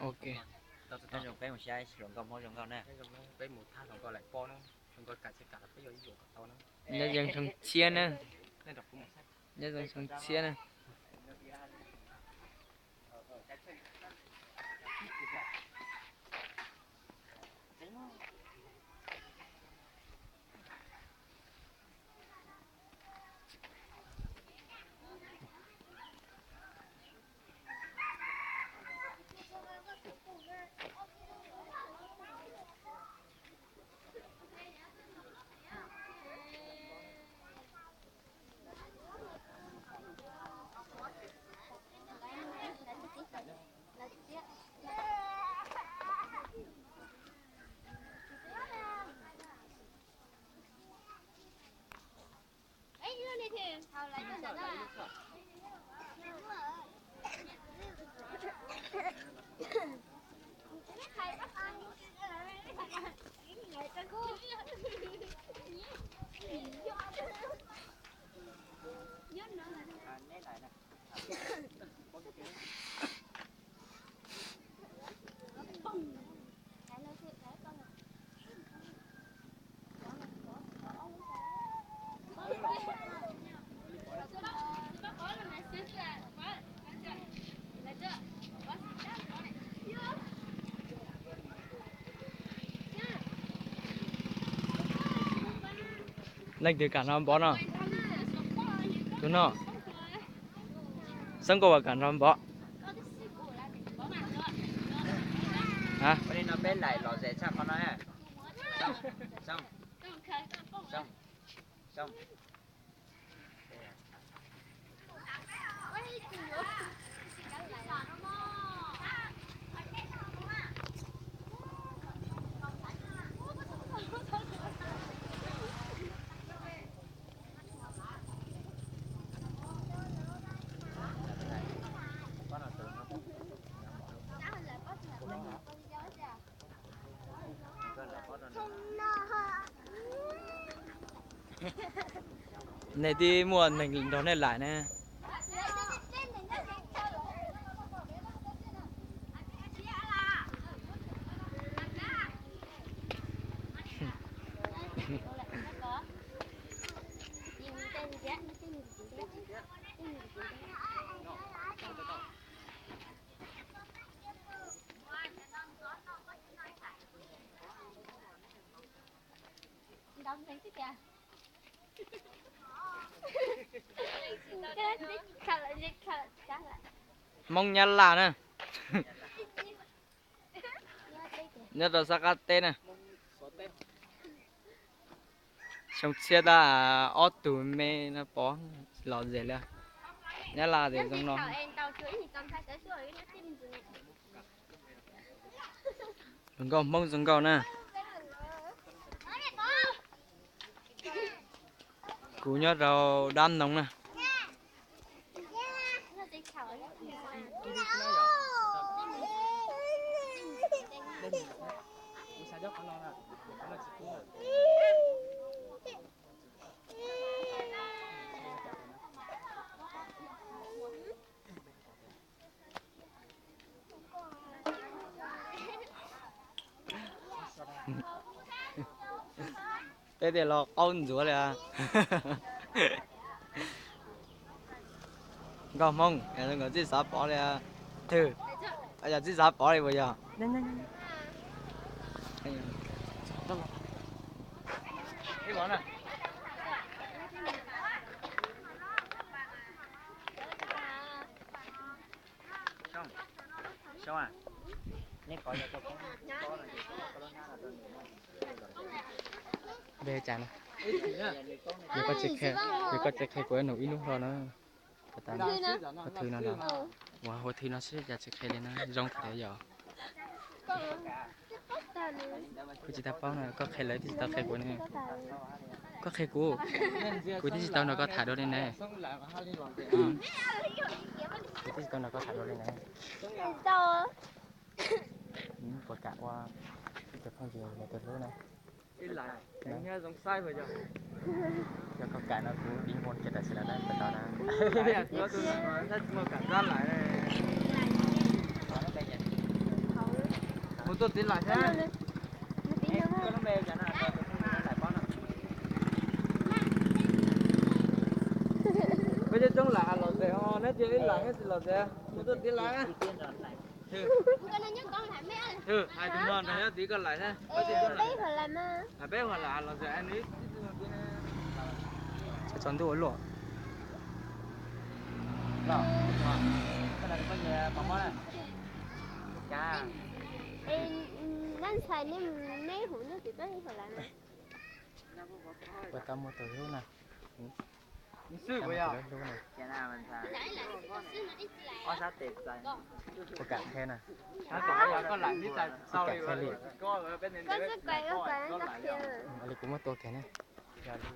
Ok. Zoo nkauj Hmoob zoo nkauj na. Nyob zoo xyoo tshiab na. Nyob zoo xyoo tshiab na. Leej twg kam nrog npov no? Tus no. Xeeb Nkauj Vas kam nrog npov. Ua li no peb laim lom zem tshaj qhov no. Nej twb muaj neeg nrog nej laim ne. Hmoob Nyab Laj na. Nyob rau sab qab teb na. Xyoo tshiab tab ob tug me no pov lom zem li. Nyab Laj ces zoo no. Zoo nkauj Hmoob zoo nkauj na. Kuv nyob rau dab noog na. Peb tias los qaub ntxuav li. Nkauj Hmoob, nkawd txij xav pov li. Twg? Yog txij xav pov li puas yog? Npe cas no? Yog koj tsis qhia kuv nug ib hnub hlo na. Hua Thwj no los? Ua Hua Thwj no xwb cas tsis qhia li na, zoo kawg yog. Kuv tsis tau paub no, koj qhia lawv twb tsis tau qhia kuv ne. Koj qhia kuv, kuv twb tsis tau nrog koj tham dua li ne. Kuv twb tsis tau nrog koj tham dua li ne. Puas kam ua ib tug phooj ywg yog tus hlub na? Yog koj kam no kuv đính hôn kiag tam sim no na, puas tau na? Ua li ntawd, ua li ntawd. Tuaj tiv lam thiab. Peb coob coob lam los txawm ho neb cia ib lam thiab tsis los txawm mus tuaj tiv lam. Hais tus no nrog nyob tiv koj lam thiab. Peb huam lam los txawm nws. Tso ntuj ua luaj. Ua tau muaj tus hlub na. Xwb kuv yog hlub na. Ua kam qhia na. Ua kam qhia li. Li kuv muab tua kiag na. Yog li